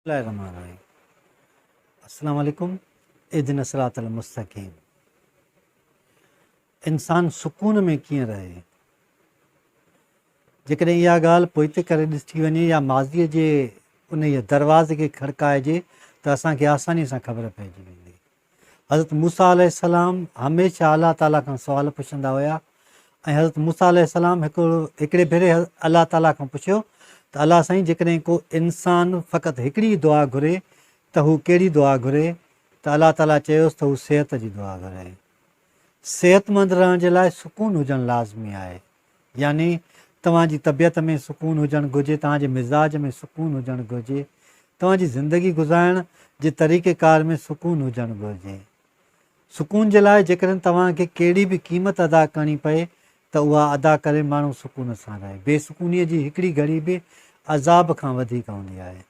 الله الرحمن الرحيم السلام عليڪم اهدنا الصراط المستقيم انسان سڪون ۾ ڪيئن رهي؟ جيڪڏهن اها ڳالهه پوئتي ڪري ڏسي وڃي يا ماضيء جي انهيء دروازي کي کڙڪائجي ته اسان کي آسانيء سان خبر پئجي ويندي. حضرت موسيٰ عليه السلام هميشه الله تعاليٰ کان سوال پڇندا هيا ۽ حضرت موسيٰ عليه السلام هڪڙي ڀيري الله تعاليٰ کان پڇيو ته الله سائين جيڪڏهن ڪو انسان فقط هڪڙي ئي دعا گهري ته هو ڪهڙي دعا گهري ته الله تعاليٰ چيس ته هو صحت جي دعا گهري. صحتمند رهڻ جي لاء سڪون هجڻ لازمي آهي. يعني توهان جي طبيعت ۾ سڪون هجڻ گهرجي، توهان جي مزاج ۾ سڪون هجڻ گهرجي، توهان جي زندگي گذارڻ جي طريقي ڪار ۾ سڪون هجڻ گهرجي. سڪون جي لاء جيڪڏهن توهان کي ڪهڙي به قيمت ادا ڪرڻي پئي ته اها ادا ڪري ماڻهو سڪون سان رهي. بي سڪونيء جي هڪڙي گهڙي به عذاب کان وڌيڪ هوندي آهي.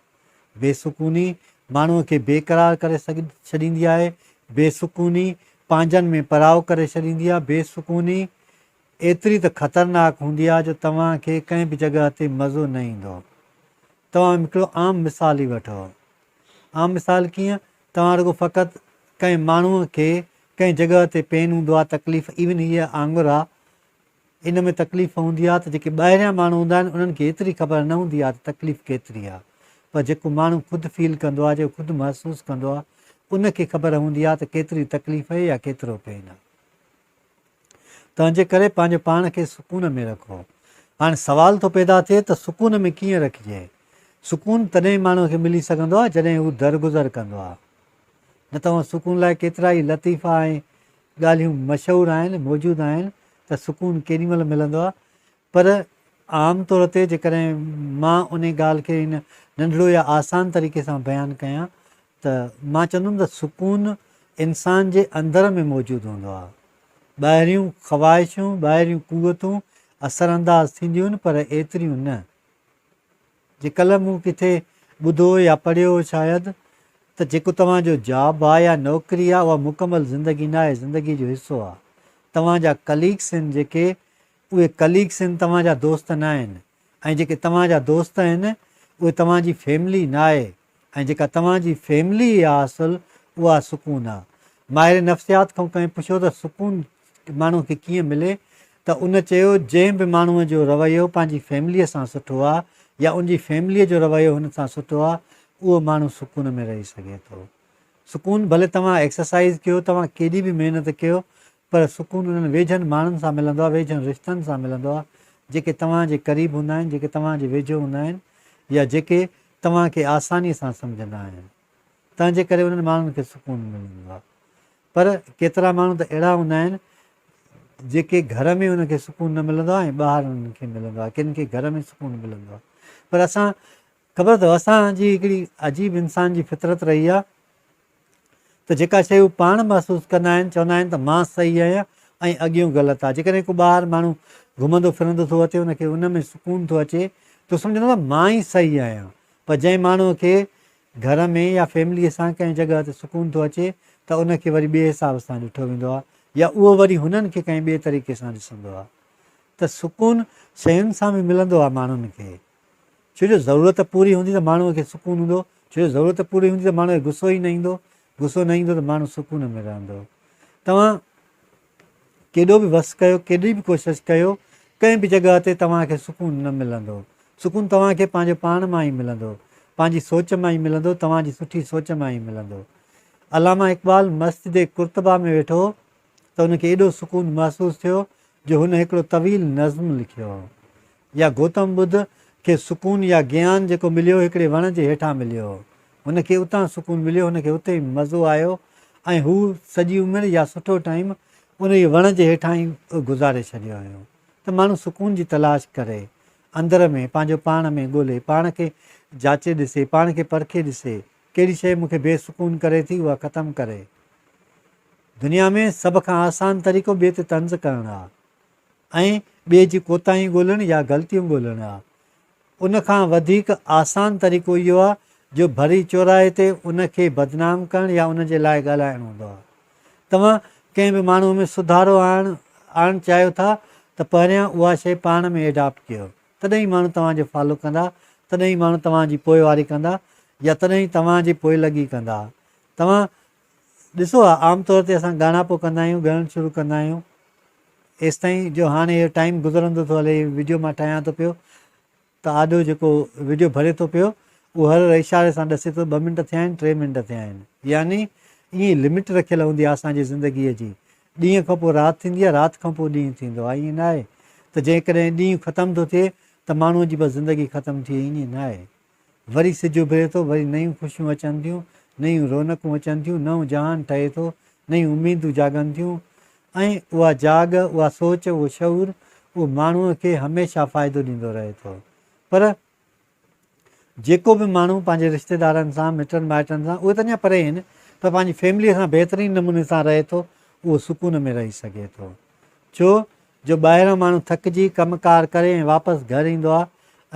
بي سڪوني ماڻهوء کي بي قرار ڪري ڇڏيندي آهي، بي سڪوني پنهنجن ۾ پرائو ڪري ڇڏيندي آهي، بي سڪوني ايتري ته خطرناڪ هوندي آهي جو توهان کي ڪنهن به جڳهه تي مزو نه ايندو. توهان هڪڙو عام مثال ئي وٺو. عام مثال ڪيئن؟ توهان رڳو فقط ڪنهن ماڻهوء کي ڪنهن جڳهه تي پين هوندو آهي، تڪليف ايون هيء آڱر آهي، ان ۾ تڪليف هوندي آهي ته جيڪي ٻاهريان ماڻهو هوندا آهن انهن کي ايتري خبر نه هوندي آهي ته تڪليف ڪيتري آهي پر جيڪو ماڻهو خود فيل ڪندو آهي، جيڪو خود محسوس ڪندو آهي ان کي خبر هوندي آهي ته ڪيتري تڪليف آهي يا ڪيترو پين آهي. تنهنجي ڪري پنهنجو پاڻ کي سڪون ۾ رکو. هاڻي سوال ٿو پيدا ٿئي ته سڪون ۾ ڪيئن رکجي؟ سڪون تڏهن ماڻهوء کي ملي سگهندو آهي جڏهن هو درگذر ڪندو آهي. نه ته هونء سڪون لاء ڪيترائي لطيفا ۽ ڳالهيون مشهور آهن، موجود آهن ته سڪون ڪيڏي مهل ملندو آهي پر عام طور تي جيڪڏهن مان انهي ڳالهه کي هن ننڍڙو يا آسان طريقي سان بيان ڪيان ته مان چوندم ته سڪون انسان جي اندر ۾ موجود هوندو آهي. ٻاهريون خواهشون، ٻاهريون قوتون اثر انداز ٿينديون آهن پر ايتريون نه. جي ڪلهه مون ڪٿي ٻڌو يا پڙهيو هو شايد ته جيڪو توهان جو جاب آهي يا نوڪري آهي اها مڪمل زندگي ناهي، زندگي جو حصو آهي. توهان جا ڪليگس آهن جيڪي اهي ڪليگس آهن توهان جا دوست نه آهن ۽ جيڪي توهان جا دوست آهن اهي توهان جي فيملي نه آهي ۽ جيڪا توهان جي فيملي آ اصل اها سڪون آ. ماهر نفسيات کان ڪنهن پڇيو ته سڪون ماڻهو کي ڪيئن ملي ته ان چيو جنهن به ماڻهو جو رويو پنهنجي فيمليء سان سٺو آ يا ان جي فيمليء جو رويو هن سان سٺو آ اهو ماڻهو سڪون ۾ رهي سگهي ٿو. سڪون ڀلي توهان ايڪسرسائيز ڪيو توهان ڪيڏي به محنت ڪيو پر سڪون انهن ويجهن ماڻهن سان ملندو آهي، ويجهن رشتن سان ملندو آهي، جيڪي توهان جي قريب هوندا آهن، جيڪي توهان جي ويجهو هوندا آهن يا جيڪي توهان کي آسانيء سان سمجهندا آهن. تنهن جي ڪري انهن ماڻهن کي سڪون ملندو آهي. پر ڪيترا ماڻهو ته اهڙا هوندا آهن، جيڪي گهر ۾ انهن کي سڪون نه ملندو آهي ۽ ٻاهر انهن کي ملندو آهي. ڪن کي گهر ۾ سڪون ملندو آهي. پر اسان خبر اٿو اسان جي هڪڙي عجيب انسان جي فطرت رهي آهي ته جيڪا شيء هو پاڻ محسوس ڪندا آهن، چوندا آهن ته مان صحيح آهيان ۽ اڳيون غلط آهي. جيڪڏهن ڪو ٻاهر ماڻهو گهمندو ڦرندو ٿو اچي، ان کي ان ۾ سڪون ٿو اچي ته هو سمجهندو آهي ته مان ئي صحيح آهيان. پر جنهن ماڻهوء کي گهر ۾ يا فيمليء سان ڪنهن جڳهه تي سڪون ٿو اچي ته ان کي وري ٻئي حساب سان ڏٺو ويندو آهي يا اهو وري هنن کي ڪنهن ٻئي طريقي سان ڏسندو آهي ته سڪون شين سان به ملندو آهي ماڻهن کي. ڇو جو ضرورت پوري هوندي ته ماڻهوء کي سڪون هوندو، ڇو جو ضرورت پوري هوندي ته ماڻهوء کي غصو ئي نه ايندو، غصو نه ايندو ته ماڻهو سڪون ۾ رهندو. توهان ڪيڏو به وس ڪيو، ڪيڏي به ڪوشش ڪيو، ڪنهن به جڳهه تي توهان کي سڪون نه ملندو. سڪون توهان کي پنهنجو پاڻ مان ئي ملندو، پنهنجي سوچ مان ئي ملندو، توهان جي سٺي سوچ مان ئي ملندو. علامه اقبال مسجد قرطبه ۾ ويٺو هو ته ان کي ايڏو سڪون محسوس ٿيو جو هن هڪڙو طويل نظم لکيو هو. يا گوتم ٻڌ کي سڪون يا گيان جيڪو مليو هڪڙي وڻ جي هيٺان مليو هو. هن کي اتان سڪون مليو، هن کي اتي ئي مزو آيو ۽ هو سڄي عمر يا سٺو ٽائيم انهيء وڻ جي هيٺان ئي گذاري ڇڏيو هيو. ته ماڻهو سڪون جي تلاش ڪري، اندر ۾ پنهنجو پاڻ ۾ ڳولي، پاڻ کي جاچي ڏسي، پاڻ کي پرکي ڏسي، ڪهڙي شيء مون کي بي سڪون ڪري ٿي اها ختم ڪري. دنيا ۾ سڀ کان آسان طريقو ٻئي تي طنز ڪرڻ آهي. ۽ ٻئي جي ڪوتاهيون ڳولڻ يا غلطيون ڳولڻ آ. ان کان وڌيڪ آسان طريقو اهو آ جو ڀري چوراهي تي ان کي بدنام ڪرڻ يا ان جي لاء ڳالهائڻ هوندو آ. توهان ڪنهن به ماڻهوء ۾ سڌارو آڻڻ آڻڻ چاهيو ٿا ته پهريان اها شيء پاڻ ۾ ايڊاپٽ ڪيو. تڏهن ئي ماڻهو توهان جو فالو ڪندا، تڏهن ئي ماڻهو توهان جي پوئواري ڪندا. يا تڏهن ئي توهان جي پوئلڳي ڪندا. توهان ڏسو ها عام طور تي اسان ڳاڻاپو ڪندا آهيون، ڳڻڻ شروع ڪندا آهيون ايستائين جو هاڻي اهو ٽائيم گذرندو ٿو هلي هي وڊيو مان ٺاهيان ٿو پيو ته آڏو جيڪو وڊيو ڀري ٿو پيو اهو هر هر اشاري سان ڏسي ٿو ٻه منٽ ٿيا آهن ٽي منٽ ٿيا آهن يعني ائين لمٽ رکيل هوندي آهي اسان جي زندگيء جي ڏينهن کان پوء رات ٿيندي آهي رات کان پوء ڏينهن ٿيندو آهي ائين ناهي ته جيڪڏهن ڏينهن ختم ٿو ٿئي ته ماڻهوء جي بس زندگي ختم ٿي وئي ائين ناهي وري سج اڀري ٿو، وري نيون خوشيون اچن ٿيون، نيون رونقون اچن ٿيون، نئون جهان ٺهي ٿو، نيون اميدون جاڳن ٿيون ۽ اها جاڳ، اها سوچ، اهو شعور، اهو ماڻهوء کي هميشه فائدو ڏيندو رهي ٿو. پر جيڪو به ماڻهو پنهنجي رشتيدارن سان، مٽن مائٽن سان، اهي ته اڃا پري آهن، پر پنهنجي فيمليء سان بهترين نموني سان رهي ٿو، اهو سڪون ۾ رهي سگهي ٿو. ڇو جو ٻاهران ماڻهو ٿڪجي ڪم ڪار ڪري ۽ واپس گهر ايندو آهي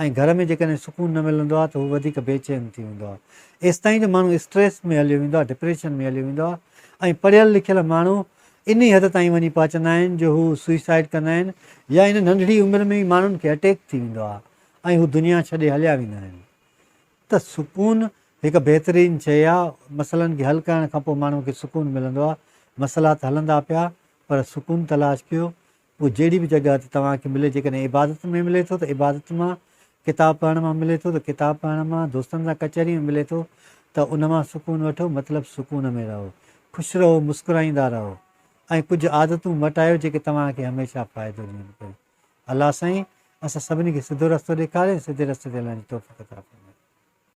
۽ گهر ۾ جيڪڏهن سڪون نه ملندو آهي ته هو وڌيڪ بي چين ٿي ويندو آهي. ايستائين جو ماڻهو اسٽريس ۾ هليو ويندو آهي، ڊپريشن ۾ هليو ويندو آهي ۽ پڙهيل لکيل ماڻهو انهي حد تائين وڃي پهچندا آهن جو هو سوئسائيڊ ڪندا آهن يا ان ننڍڙي عمر ۾ ئي ماڻهن کي اٽيڪ ٿي ويندو آهي ۽ هو دنيا ڇڏي هليا ويندا آهن ته سڪون هڪ بهترين شيء آهي. مسئلن کي حل ڪرڻ کانپوء ماڻهو کي سڪون ملندو آهي. مسئلا ته هلندا پيا پر سڪون تلاش ڪيو، پوء جهڙي به جڳهه تي توهان کي ملي، جيڪڏهن عبادت ۾ ملي ٿو ته عبادت مان، ڪتاب پڙهڻ مان ملي ٿو ته ڪتاب پڙهڻ مان، دوستن سان ڪچهري ۾ ملي ٿو ته ان مان سڪون وٺو، مطلب سڪون ۾ رهو، خوش رهو، مسڪرائيندا رهو ۽ ڪجهه عادتون مٽايو جيڪي توهان کي هميشه فائدو ڏين پيون. الله سائين اسان سڀني کي سڌو رستو ڏيکاري ۽ سڌي رستي تي هلڻ جي توفيق عطا فرمائي.